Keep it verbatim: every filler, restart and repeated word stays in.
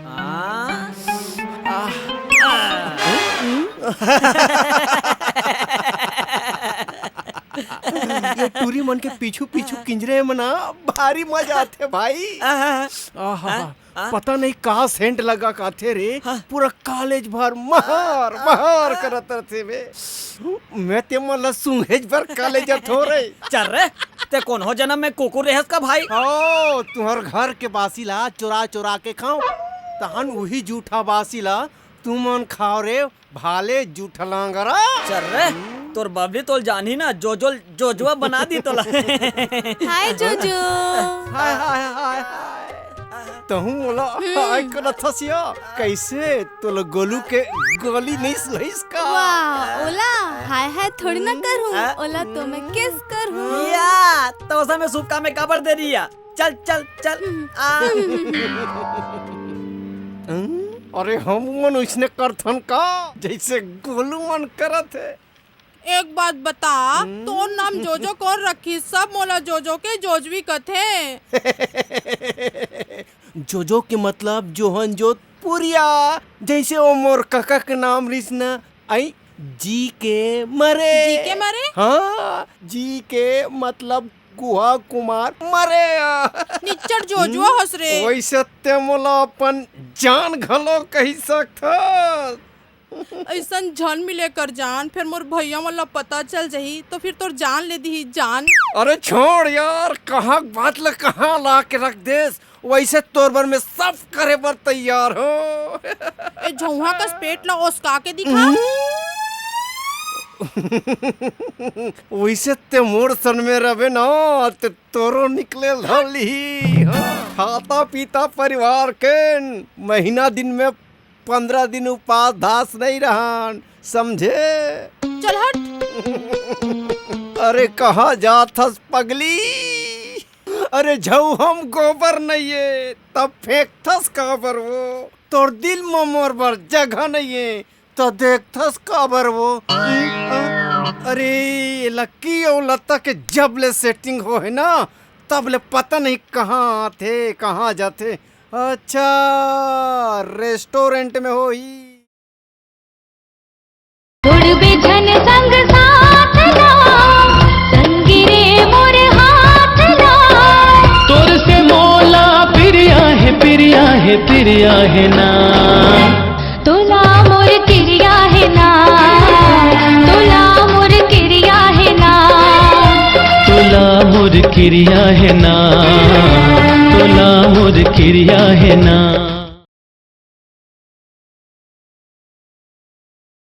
आ? आ? ये टूरी मन के पीछू पीछू किंजरे में ना भारी मजा आथे भाई। आहा। आहा। हाँ? पता नहीं का सेंट लगा काथे रे। हाँ। पूरा कॉलेज भर महर महर करत रथे बे। मैं ते मन ला सूंघेच बर कॉलेज जाथो रे। चल रे, ते कोनो जनम में कुकुर रहेस का भाई? ओ, तुहर घर के बासी ला चुरा चुरा के खाओ, तहन उही जूठा बासी ला तुमन खाओ रे। भाले जूठा लांगरा। चल रे, तोर बबली तोल जानही ना, जोजो, जोजुआ बना दी तोला। हाय जोजो। हाय, हाय, हाय, हाय। तहूँ मोला हाय करत हस या? कैसे तोला गोलू के गोली नहीं सुहाइस का? वाह, ओला हाय हाय थोड़ी ना करहूँ, ओला तो मैं किस करहूँ। या, तो ओसा में सूप का में काबर दे रही है? चल, चल, चल। हम्म। आ। हम्म? अरे हम मन उसने करथन का, जैसे गोलू मन करत हे। एक बात बता, हम्म? तोर नाम जोजो कौन रखी? सब मोला जोजो के जोजवी कथे। जोजो के मतलब जोहन जोत पुरिया, जैसे वो मोर कका के नाम रिस न, आई जी के मरे। जी के मरे? हाँ, जी के मतलब गुहा कुमार मरे। निच्चट जोजुआ हस रे। वैसे ते मोला अपन जान घलो कही सकथस। ऐसन झन मिले कर जान, फिर मोर भैया मन ला पता चल जाही, तो फिर तोर जान ले दिही जान। अरे छोड़ यार, कहाँ बात ला कहाँ ला के रख देस। वैसे तोर बर मैं सब करे बर तैयार हूँ। ए झौहा कस पेट ला ओसका के दिखा। वैसे ते मोर सन में रहे ना, ते तोरो निकले धर लिही। हाँ, खाता पीता परिवार के महीना दिन में पंद्रह दिन उपास धास नहीं रहन, समझे? चल हट। अरे कहाँ जात हस पगली? अरे झौहा म गोबर नइये, तब फेंकथस काबर वो? तोर दिल म मोर बर जगह नइये, त देखथस काबर वो? अरे लक्की अउ लता के जब ले सेटिंग हो हे ना, तब ले पता नहीं कहाँ आथे कहाँ जाथे। अच्छा, रेस्टोरेंट में होही। छोड़बे झन संग साथ ला, संगी रे मोर हाथ ला। तोर से मोला प्रिया हे, प्रिया हे, प्रिया हे ना। तोला मोर किरिया हे ना, तोला मोर किरिया हे ना। तोला मोर किरिया हे ना, तोला मोर किरिया हे ना।